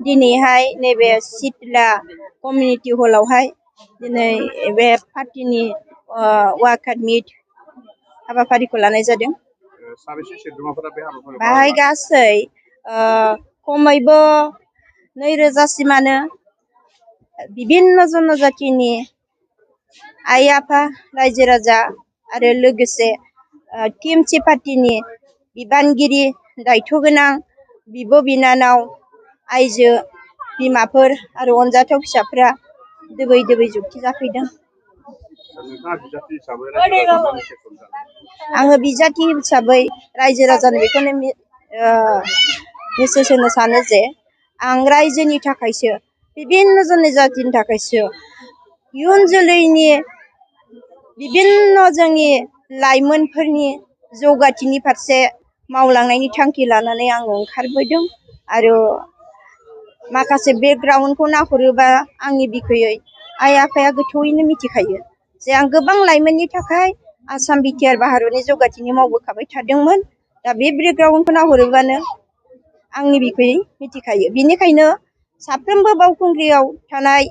दिनैहाय नैबे सितला कमिउनिटि हलावहाय दिनै बे पार्टिनि वार्कार मिट हाबाफारिखौ लानाय जादों। बाहाय गासै खमैबो 2000सिमानो बिभिन्न जनजातिनि आइ आफा रायजो राजा आरो लोगोसे टिएमसि पार्टिनि बिबानगिरि दायथ' गोनां बिब' बिनानाव आइजो बिमाफोर आरो अनजाथाव फिसाफोरा दोबै दोबै जुक्ति जाफैदों। आङो बिजाथि हिसाबै रायजो राजानो बेखौनो मेसेज होनो सानो जे आं रायजोनि थाखायसो बिभिन्न जनजातिनि थाखायसो इयुन जोलैनि बिभिन्न जोंनि लाइमोनफोरनि जौगाथिनि फारसे मावलांनायनि थांखि लानानै आं ओंखारबोदों आरो माखासे बेकग्राउन्डखौ नाहरोबा आंनि बिखयै आइ आफाया गोथौयैनो मिथिखायो जे आं गोबां लाइमोननि थाखाय आसाम बिटिआर भारतनि जौगाथिनि मावबोखाबाय थादोंमोन। दा बे बेकग्राउन्डखौ नाहरोबानो आंनि बिखयै मिथिखायो। बिनिखायनो साफ्रोमबो बावखुंग्रियाव थानाय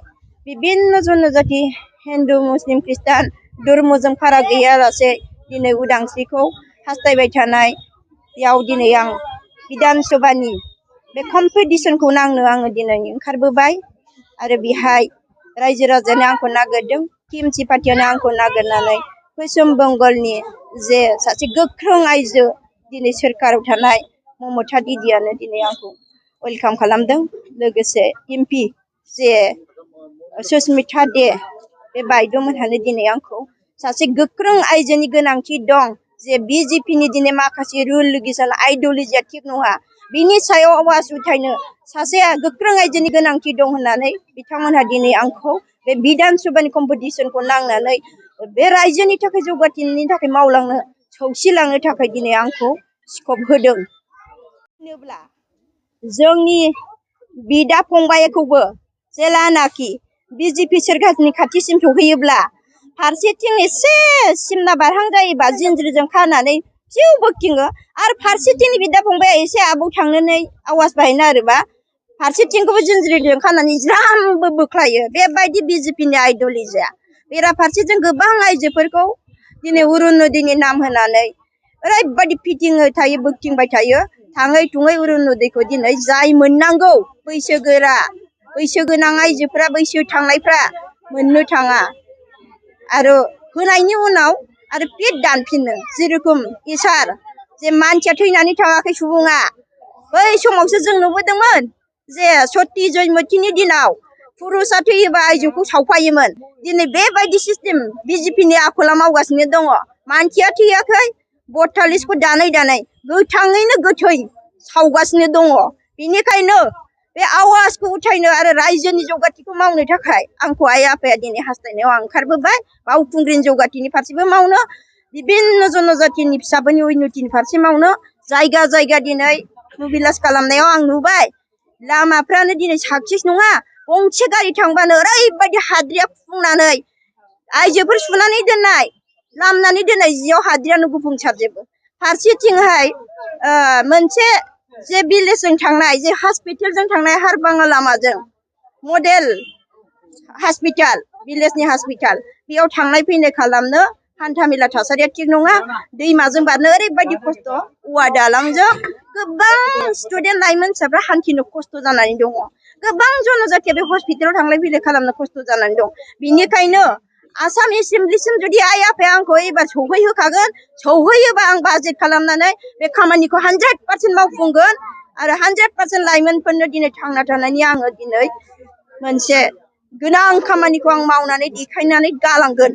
बिभिन्न जनजाति हिन्दु मुस्लिम ख्रिस्टान धर्मजों फाराग गैयालासे दिनै उदांस्रिखौ हास्थायबाय थानायाव दिनै आं बिधान सभानि बे कम्पिटिसनखौ नांनो आङो दिनै ओंखारबोबाय आरो बेहाय रायजो राजायानो आंखौ नागिरदों, टिएमसि पार्टियानो आंखौ नागिरनानै पश्चिम बंगलनि जे सासे गोख्रों आइजो दिनै सोरखाराव थानाय ममता दिदियानो दिनै आंखौ वेलकाम खालामदों। लोगोसे एमपि जे सुस्मिता दे बे बायद'मोनहानो दिनै आंखौ सासे गोख्रों आइजोनि गोनांथि दं जे बिजेपिनि दिनै माखासे रुल रेगुलेसन आइडिय'लजिया थिग नङा, बिनि सायाव आवाज उठायनो सासे गोख्रों आइजोनि गोनांथि दं होननानै बिथांमोनहा दिनै आंखौ बे बिधान सभानि कम्पिटिसनखौ नांनानै बे रायजोनि थाखाय जौगाथिनि थाखाय मावलांनो सौसिलांनो थाखाय दिनै आंखौ स्कप होदों। होनोब्ला जोंनि बिदा फंबायखौबो जेलानाखि बिजेपि सोरखारनि खाथिसिम सौहैयोब्ला फारसेथिं एसे सिमना बारहां जायोबा जिन्ज्रिजों खानानै फिउ बोखथिङो आरो फारसेथिंनि बिदा फंबाया एसे आबाव थांनानै आवाज बाहायनो नागिरोबा फारसेथिंखौबो जिन्ज्रिजों खानानै ज्रामबो बोख्लायो। बेबायदि बिजेपिनि आइडिय'लजिया बेराफारसेजों गोबां आइजोफोरखौ दिनै अरुनदयनि नाम होनानै ओरैबायदि फिदिंबाय थायो, बोखथिंबाय थायो। थाङै थुङै अरुनदयखौ दिनै जाय मोननांगौ बैसोगोरा बैसो गोनां आइजोफ्रा बैसो थांनायफ्रा मोननो थाङा आरो होनायनि उनाव आरो फिट दानफिनो। जेरखम इसार जे मानसिया थैनानै थाङाखै सुबुङा, बै समावसो जों नुबोदोंमोन जे सती जयमतिनि दिनाव पुरुषा थैयोबा आइजोखौ सावफायोमोन। दिनै बेबायदि सिस्टेम बिजेपिनि आखला मावगासिनो दङ। मानसिया थैयाखै, 42खौ दानै दानै गोथाङैनो गोथै सावगासिनो दङ। बेनिखायनो बे आवाजखौ उठायनो आरो रायजोनि जौगाथिखौ मावनो थाखाय आंखौ आइ आफाया दिनै हास्थायनायाव आं ओंखारबोबाय। बावखुंग्रिनि जौगाथिनि फारसेबो मावनो, बिभिन्न जनजातिनि फिसाफोरनि उन्नतिनि फारसे मावनो जायगा जायगा दिनै मुबिलास खालामनायाव आं नुबाय लामाफ्रानो दिनै साक्सेस नङा। गंसे गारि थांबानो ओरैबायदि हाद्रिया खुफुंनानै आइजोफोर सुनानै दोननाय लामनानै दोननाय जियाव हाद्रियानो गुफुंसारजोबो। फारसेथिंहाय मोनसे जे भिलेजजों थांनाय जे हस्पिटालजों थांनाय हारबाङा लामाजों मडेल हस्पिटाल भिलेजनि हस्पिटाल बेयाव थांनाय फैनाय खालामनो हान्थामेला थासारिया थिग नङा। दैमाजों बारनो ओरैबायदि खस्थ', औवा दालांजों गोबां स्टुडेन्ट लाइमोन फिसाफ्रा हान्थिनो खस्थ' जानानै दङ। गोबां जनजातिया बे हस्पिटालाव थांलाय फैलाय खालामनो खस्थ' जानानै दं। बिनिखायनो आसाम एसेमब्लिसिम जुदि आइ आफाया आंखौ एबार सौहैहोखागोन, सौहैयोबा आं बाजेट खालामनानै बे खामानिखौ 100% मावफुंगोन आरो 100% लाइमोनफोरनो दिनै थांना थानायनि आङो दिनै मोनसे गोनां खामानिखौ आं मावनानै देखायनानै गालांगोन।